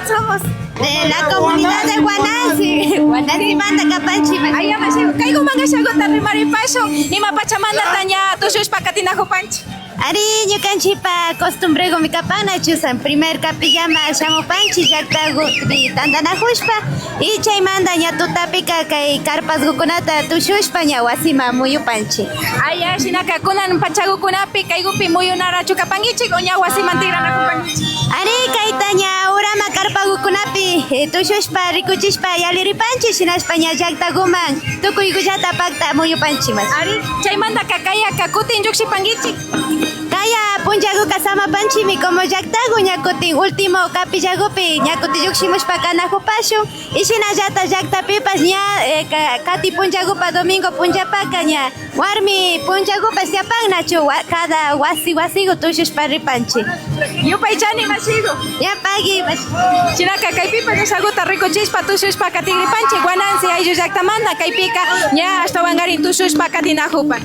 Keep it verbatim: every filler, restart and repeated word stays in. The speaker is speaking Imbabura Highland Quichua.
Somos de la comunidad de Guanansi. Guanansimanta kapanchik. Aya, mashiku, kaykumanka shakuta rimaripashun. Nima pachamantata ña tushushpa katinakupanchik. Ari, ñukanchikpa costumbregumi kapan, nachu san primer capillama shamupanchik llaktagupi tantanakushpa, y chaymanta ña tutapika kay carpasgukunata tushushpa ña wasiman muyupanchik. Aya, shinaka kunan pachagukunapi kaygupi muyunarachu kapankichik o ña wasiman tikranakupankichik? Ari, kayta ña urama carpagukunapi, eh, tushushpa rikuchishpa yalliripanchik, shinashpa ña llaktaguman tukuygullata pakta muyupanchik, mashi. Ari, chaymantaka kayaka kutin llukshipankichik. Kaya punllaguka samapanchikmi como llaktagu ña kutin último capillagupi ña kutin llukshimushpa kanakupashun. Y shinallata llaktapipash ña, eh, ka-, kati punllagupa domingo punllapaka ña warmi punllagupash tiyapan, nachu, wa-, cada wasi wasigu tushushpa ripanchik. Yupaychani mashigu. Ña pagui, mashi. Shinaka kaypipash ña shakuta rikuchishpa tushushpa katikripanchik Guanansi ayllu llaktamanta, kaypika ña ashtawankarin tushushpa katinakupan.